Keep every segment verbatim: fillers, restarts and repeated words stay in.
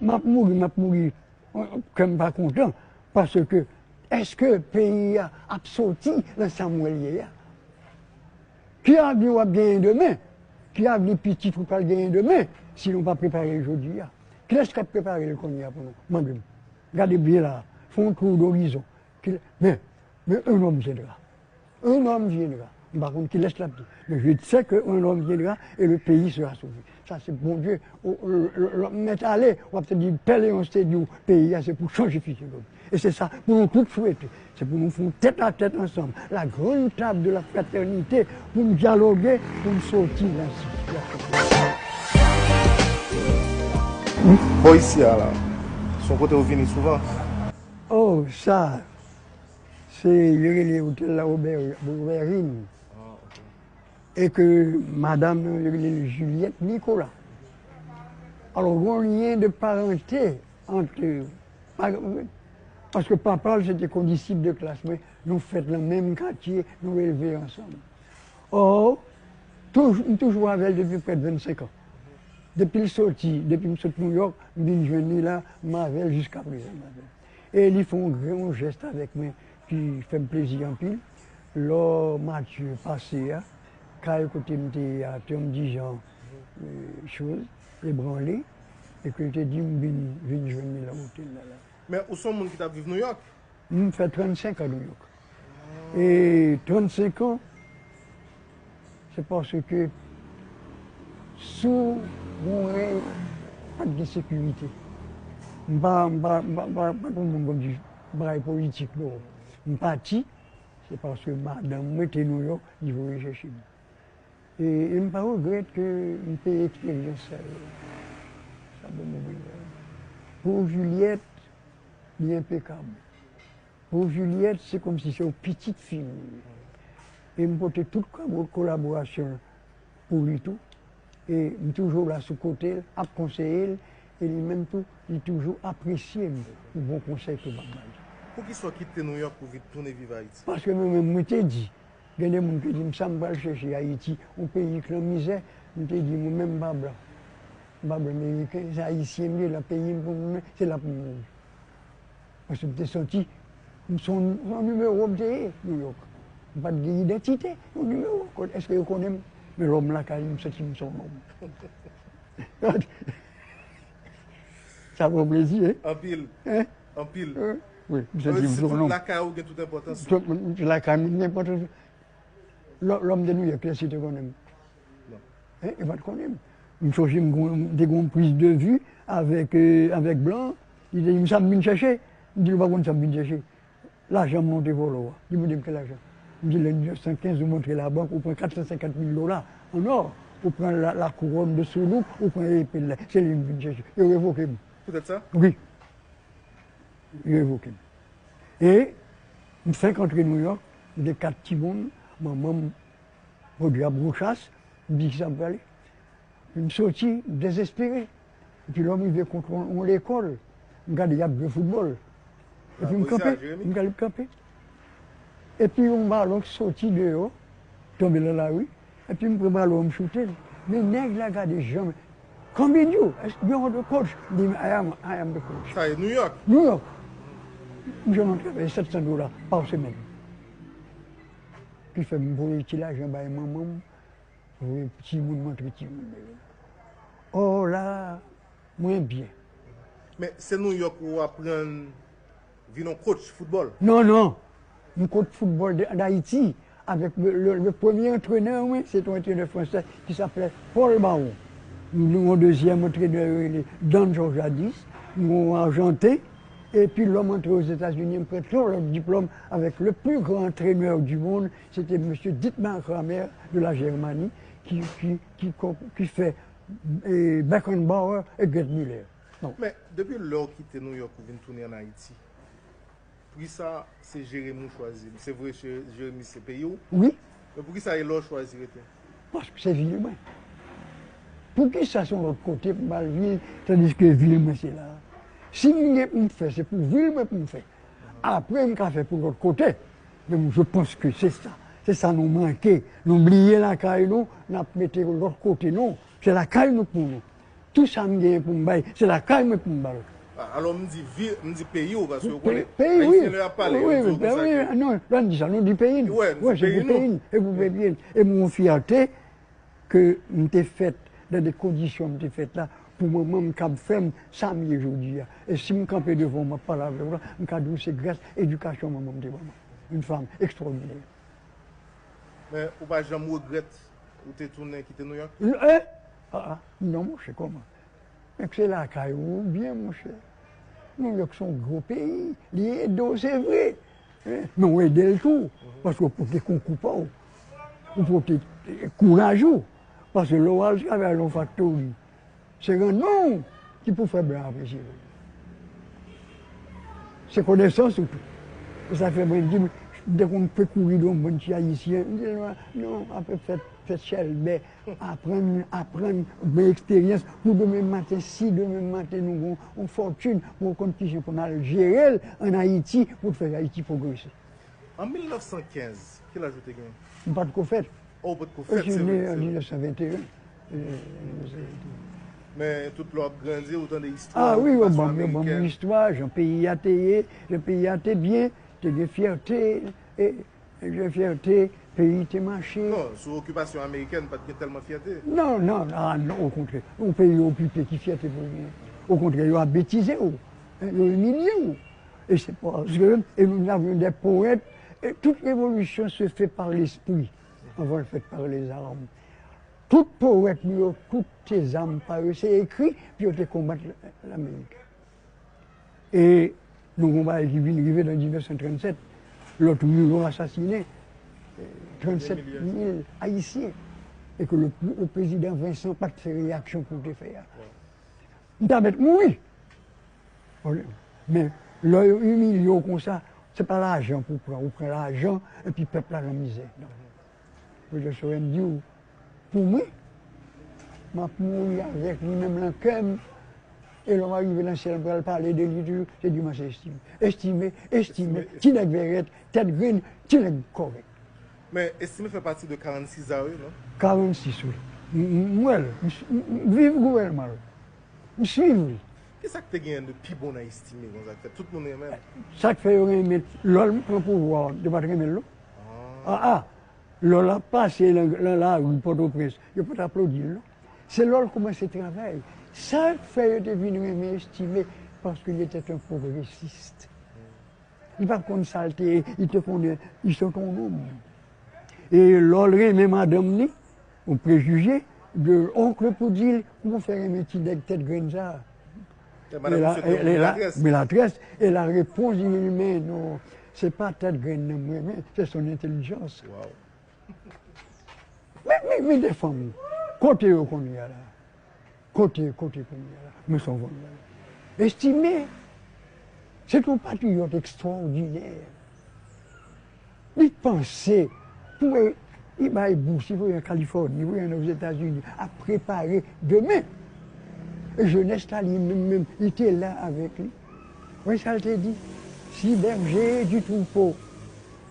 M ap mouri, m ap mouri, kè m pa kontan, paske èske peyi a ap soti nan sa m wè l ye a? Ki avni w ap genyen demen? Ki avni pitit ou pral genyen demen, si nou pa prepare l jodi a? Kilès k ap prepare l kounye a pou nou? Mande m. Gade byen la, fè yon tou dorizon. Kilè-, men, men un homme viendra. Un homme viendra. M pa konn kilès l ap di. Men je sais que un homme viendra et le pays sera sauvé. Sa se Bondye. Lè m mèt ale, w ap tande Pè Leyons te di w, peyi a se pou chanje fizyonomi. E se sa pou nou tout swete. Se pou nou fè yon tèt a tèt ansanm. La grande table de la fraternité, pou n dyaloge, pou n soti nan sitiyasyon. Bò isi a la, se yon kote ou vini souvan? Oh, sa, se, yo rele otèl la Ober-, Obergine. E ke madanm nan, yo rele l Juliette Nicolas. Alò, gen yon lyen de parante ant, pa-, paske papa l se te kondisip de klas mwen, nou fèt nan menm katye, nou elve ansanm. Or, toujou, m toujou avè l depi prè de vennsenk an. Depi l soti, depi m sot Nouyòk, m vin jwenn li la, m avè l jiskaprezan, m avè l. E li fè yon gran, yon jès avèk mwen ki fè m plezi anpil. Lò Matye pase a, kay kote m te ye a, te yon ti jan, e, choz, ebranle, e ke l te di m vin, vin jwenn li nan otèl la, la. Men ou se yon moun ki t ap viv Nouyòk? M fè trannsenk an Nouyòk. E trannsenk an, se paske sou mwen pa t gen sekirite. M pa, m pa, m pa, m pa, pa t yon moun kòmsi bagay politik, non. M pati, se paske madanm mwen te Nouyòk, li voye chèche m. E, e m pa regrèt ke m te eksperyans sa yo. Sa ban m yon bagay. Pou Juliette, li enpekab. Pou Juliette, se kòmsi se yon pitit fi m li ye. E m pote tout kolaborasyon pou li tou. E m toujou la sou kote l, ap konseye l, e li menm tou, li toujou apresye m pou bon konsèy ke m ap ba l. Poukisa w kite Nouyòk pou vin tounen viv Ayiti? Paske mwen menm, mwen te di, gen de moun ki di m sa m pral chèche Ayiti, yon peyi k nan mizè, m te di mwen menm m pa blan. M pa blan meriken, se ayisyen m ye, nan peyi m pou m tounen, se la pou m mouri. Paske m te santi, m se yon, se yon nimewo m te ye, Nouyòk. M pa t gen idantite, yon nimewo. Èske yo konnen m? Men lè m lakay, m santi m se yon nonm. Sa pran plezi, hein? Anpil. Hein? Anpil. Wi, m santi m se yon nonm. Lakay ou gen tout enpòtans. Tout, lakay m gen enpòtans. Lè, lè m te Nouyòk, kiyès ki te konnen m? Non. Hein, yo pa t konnen m. M sonje m gon-, m te gon priz de vi avèk, euh, avèk blan. Li te di m sa m vin chèche. M di l ou pa konn sa m vin chèche. Lajan m nan ou te vòlò a. Li mande m ki lajan. M di l an mil nèf san kenz ou montre labank ou pran kat san senkant mil dola an or. Ou pran la, la couronne de Soulouque, ou pran epe l la. Se li m vin chèche. Yo revoke m. Poutèt sa? Wi. Yo revoke m. E m fenk antre Nouyòk, m gen kat timoun, manman m pran dyab Rochas, m di kisa m prale. M soti, m dezespere. Epi lè m rive kont yon, yon lekòl, m gade y ap jwe foutbòl. Epi m kanpe, m gade m kanpe. Epi yon balon ki soti deyò, tonbe nan lari. Epi m pran balon an, m choute l. Men nèg la gade jan m, "Come in you, you are the coach." M di, "I am, I am the coach." Sa e Nouyòk? Nouyòk. M jwenn yon travay sèt san dola pa semèn. Ki fè m voye ti lajan bay manman m, voye timoun m antre timoun deyò. Ò la, mwen byen. Men se Nouyòk ou aprann vin yon coach foutbòl? Non, non. M coach foutbòl de, d'Ayiti. Avèk le, le, le premye antrenè mwen, se te yon antrenè fransè ki saplè Paul Baron. Nou gen yon dezyèm antrenè yo rele Dan Georgiadis, nou gen yon Ajanten, epi lè m antre Ozetazini, m pran yon lòt diplòm avèk le plus grand entraîneur du monde, se te mesye Dietmar Kramer de la Germanie, ki, ki, ki, ki fè, eh, Beckenbauer e Gerd Müller. Bon. Men, depi lè w kite Nouyòk ou vin tounen ann Ayiti, poukisa se Jeremi w chwazi? Se vre, Jeremi se peyi w. Wi. Men poukisa e la w chwazi rete? Paske se vil mwen. Poukisa se yon lòt kote pou m al viv, tandiske vil mwen se la? Si m gen pou m fè, se pou vil mwen pou m fè. Apre, m ka fè pou lòt kote. Men je pense que c'est ça. Se sa nou manke. Nou bliye lakay nou, n ap mete lòt kote nou. Se lakay nou pou nou. Tout sa m genyen pou m bay, se lakay mwen pou m ba l. Alò, m di vi, m di peyi w, paske w konnen, Ayisyen, lè y ap pale, yo di w konsa ke. Non, lè n di sa, nou di peyi n. Wi, se pou peyi n. Se pou peyi n. E m gen yon fyète ke m te fèt nan de kondisyon m te fèt la, pou manman m kab fè m sa m ye jodi a. E si m kanpe devan w, m ap pale avè w la, m ka di w se gras edikasyon manman m te ban mwen. Yon fanm ekstwòdinè. Men, ou pa janm regrèt ou te tounen kite Nouyòk? E? A, a, non, monchè, kòman? Men se lakay ou byen, monchè. Nouyòk se yon gwo peyi. Li ede w, se vre. Men w ede l tou. Paske w pote konkou pa w. Ou pote kouraj ou. Paske lè w al travay nan yon faktori, se rannman w ki pou fè blan apresye w. Se konesans ou tou. E sa fè mwen di, m te konn pe kouri de yon bann ti Ayisyen. M di, non, non, apre fèt, fèt chèlbè. Aprann, aprann, gen eksperyans pou demen maten, si demen maten nou gen yon fòtin, pou w konn kijan pou n al jere l ann Ayiti, pou fè Ayiti pwogrese. An mil nèf san kenz, ki laj ou te genyen? M pa t ko fèt. Oh, ou pa t ko fèt, se vre. An mil nèf san venteyen. Men tout lè w ap grandi, ou tande istwa. A wi, yo ban m, yo ban m istwa, jan peyi a te ye, jan peyi a te byen, te gen fyète. E Gen fyète, peyi te mache. Non, sou okipasyon amerikèn, pa t gen tèlman fyète. Non, non, a non, okontrè. Yon peyi okipe, ki fyète pou l genyen? Okontrè, yo ap betize w, yo imilye w. E se paske, et nous avions des poètes, et toute révolution se fait par l'esprit, avant de faite par les armes. Tout powèt nou yo, tout se zam pa yo, se ekri, pou yo te konbat Lamerik. E nou gon bagay ki vin rive nan mil nèf san trannsèt, lòt Milo asasinen trannsèt mil Ayisyen, e ke le, le prezidan Vincent pa t fè reyaksyon pou l te fè a. M ta mèt mouri. Men lè yo imilye w konsa, se pa lajan pou w pran, ou pran lajan epi pèp la nan mizè. Pwofesè Sorèn di w, pou mwen, m ap mouri avèk li menm nan kè m, e lè m a rive nan syèl, m pral pale de li toujou, se di mwen se Estime. Estime, Estime, ti nèg vèrèt, tèt grenn, ti nèg kòrèk. Men Estime fè pati de karannsis a wi, non? Karannsis, wi. M wè l, m viv gouvènman l, m swiv li. Kisa k te genyen de pi bon nan Estime konsa k fè tout moun renmen l? Sa k fè yo renmen l, lè l pran pouvwa a, yo pa t renmen l non. A a! Lè l ap pase nan, nan lari Pòtoprens, yo pa t aplodi l non. Se lè l kòmanse travay. Sa k fè yo te vin renmen Estimé, parce qu'il était un progressiste. Li pa t konn sa l te ye, li te konnen li se t on nonm. E lè l renmen madanm li, yon prejije, de oncle pou di l, ou fè renmen ti nèg tèt grenn sa a? Melatrès. E la repons li di men non, se pa tèt grenn nan m renmen, se son entèlijans. Men, men, men de fanm, kote yo kounye a la? Kote, kote kounye a la? Men son von la. Estimé, se t on patriyòt ekstwòdinè. Li panse pou li bay bous, li voye an Kalifòni, li voye an Ozetazini, ap prepare demen. E jenès la, li menm, menm, li te la avèk li. Wè sa l te di? Si berger du troupeau,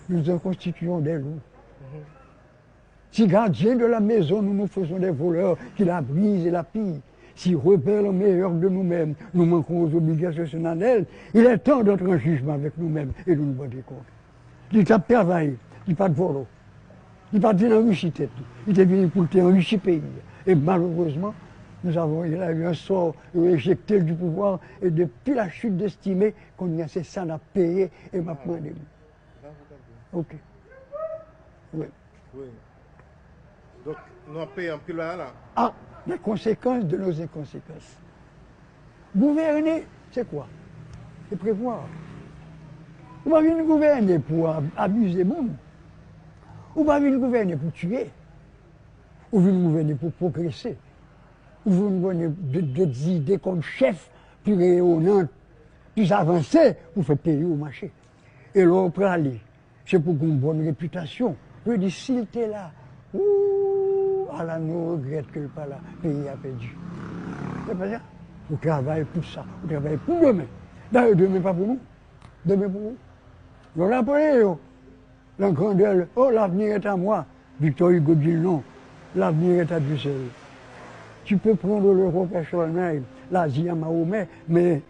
nous en constituons des loups. Si gardiens de la maison, nous nous faisons des voleurs, que la brise et la pille. Si rebelles en meilleur de nous-mêmes, nous manquons aux obligations solennelles, il est temps d'entrer en jugement avec nous-mêmes et de nous rendre compte. Li t ap travay, li pa t vòlò. Li pa t vin anrichi tèt li. Li te vini pou l te anrichi peyi a. E malerezman, nous avons eu un sort, yo ejekte l du pouvoir, e depi la chute d'Estimé, kounye a se sa n ap peye, e m ap mande nou. Ok. Wi. Wi. Donk, nou ap peye anpil bagay la. Ah, les conséquences de nos inconséquences. Gouverner, c'est quoi? C'est prévoir. Ou pa vin gouvène pou ab- abize moun. Ou pa vin gouvène pou tiye. Ou vin gouvène pou pwogrese. Ou vin gouvène de, de, de zide kòm chèf pi reyonant, pi avanse pou fè peyi w mache. E lè w prale, se pou gen yon bòn repitasyon. Yo di, si l te la, ooh, ala nou regrèt ke l pa la, peyi a pèdi. Se pa sa? Ou travay pou sa, ou travay pou demen. Dayè, demen pa pou nou. Demen pou ou. Lè w la prale yo, la grandeur, oh, l'avenir est à moi. Victor Hugo di l non, l'avenir est à Dieu seul. Tu peux prendre le roi Charlemagne, la Zia Mahomet, mais